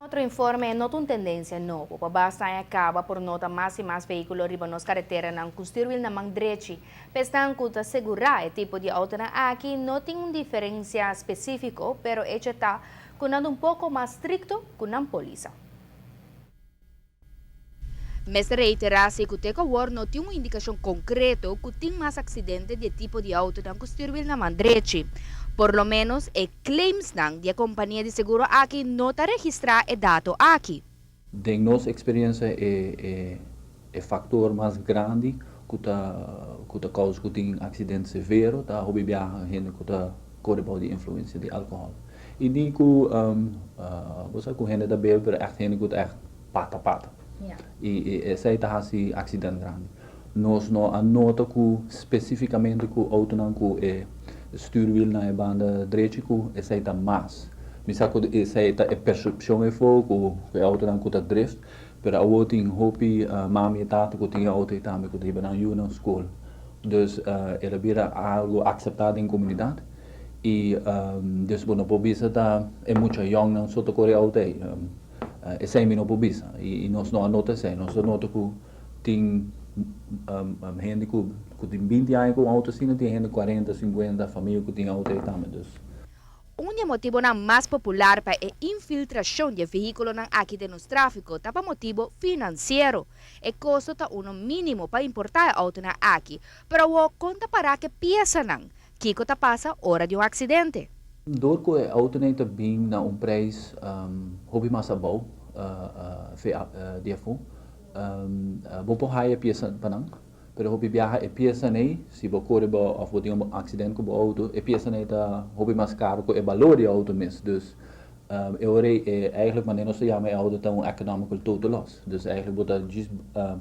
Otro informe no ta un tendensia nobo. Pa basta aña kaba por nota mas i mas vehíkulo riba nos kareteranan ku stuurwiel na man drechi. Pa esnan ku ta segurá e tipo di outonan aki no tin un diferensia spesífiko, pero echo ta ku nan ta un poko mas strikto ku nan polisa. Mester reiterá si ku te ku awor no tin un indikashon konkreto ku tin mas aksidente di e tipo di outonan ku stuurwiel na man drechi. Por lo ménos e claimsnan di e kompania di seguro aki no ta registrá e dato aki. Den nos eksperensia e e faktor mas grandi ku ta ku ta kousa ku tin aksidente severo ta hopi biaha hende ku ta kore bou di influensia di alkohòl. I di ku bo sa ku hende ta bebe pero ègt hende ku ta ègt pata pata. I esei ta hasi aksident grandi. Nos no a nota ku spesifikamente ku outonan ku e stuurwiel na e banda drechi ku esei ta mas. Mi sa ku esei ta e persepshon efo ku e outonan ku ta drift, pero awor tin hopi mami i tata ku tin e outo ei tambe ku ta hiba nan yunan skol. Dus el a bira algu akseptá den komunidat i dus bo no por bisa ta e mucha yòngnan so ta kore e outo ei. Esei mi no por bisa i nos no a nota esei. Nos a nota ku tin hende ku tin 20 aña ku un outo asina, tin hende 40, 50, famia ku tin outo ei tambe. Dus. Un di e motibonan mas popular pa e infiltrashon di e vehíkulonan aki den nos tráfiko ta pa motibo finansiero. E kosto ta uno mínimo pa importá e outonan aki, pero awor kon ta pará ku e piesanan? Kiko ta pasa ora di un aksidente? Dor ku e outonan ta bin na un preis hopi mas abou di afó, bo por haya piesa pa nan, pero hopi biaha e piesanan ei, si bo kore bo òf bo tin un aksident ku bo outo, e piesanan ei ta hopi mas karu ku e balor di e outo mes. Dus e ora ei eigentlik manera nos ta yama e outo ta un economical total loss. Dus eigentlik bo ta djis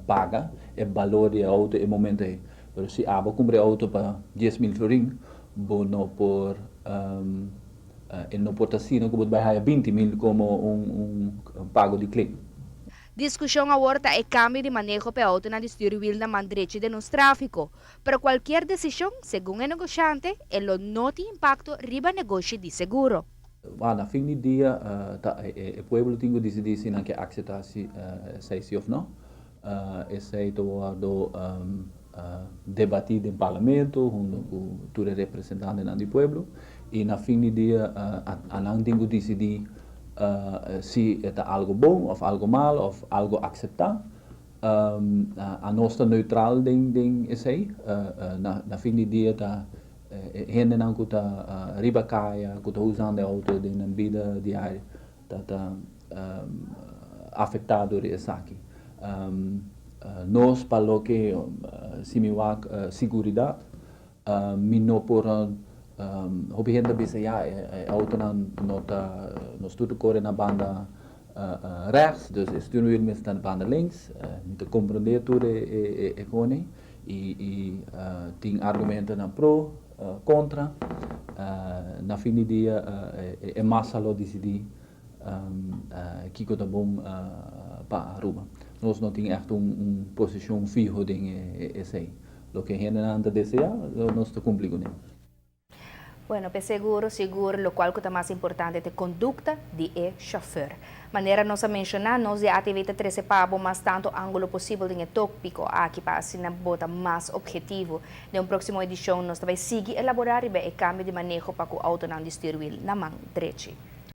paga e balor di e outo e momento ei. Pero si abo kumpra e outo pa 10,000 florin, bo no por e no por ta asina ku bo ta bai haya 20,000 komo un pago di claim. Diskushon awor ta e kambio di maneho pa e outonan di stuurwiel na man drechi den nos tráfiko. Pero kualkier desishon, segun e negoshante, e lo no tin impakto riba negoshi di seguro. Wak, na fin di dia ta e pueblo tin ku disidí si nan ke akseptá esei si òf no. Esei ta wòrdu debatí den parlamento huntu ku tur e representantenan di pueblo i na fin di dia anan tin ku disidí si e ta algu bon òf algu mal òf algu akseptá. Anos ta neutral den esei. Na fin di dia ta e hendenan ku ta riba kaya ku ta usando e outo den nan bida diario ta afektá dor di esaki. Nos pa loke si mi wak siguridat mi no por hopi hende ta bisa ya e outonan no ta nos tur ta kore na banda rechts dus e stuurwiel mester ta na banda links. Mi ta komprondé tur e kone i tin argumentonan pro kontra. Na fin di dia e masa lo disidí kiko ta bon pa Aruba. Nos no tin ègt un posishon fiho den esei. Loke hendenan ta deseá, nos ta kumpli kuné. Bueno, p'e seguro sigur lokual ku ta mas importante ta e kondukta di e shofùr. Manera nos a menshoná, nos di ATV ta trese pa bo mas tantu ángulo posibel den e tópiko aki pa asina bo ta mas ophetivo. Den un próksimo edishon nos ta bai sigui elaborá riba e kambio di maneho pa ku outonan di stuurwiel na man drechi.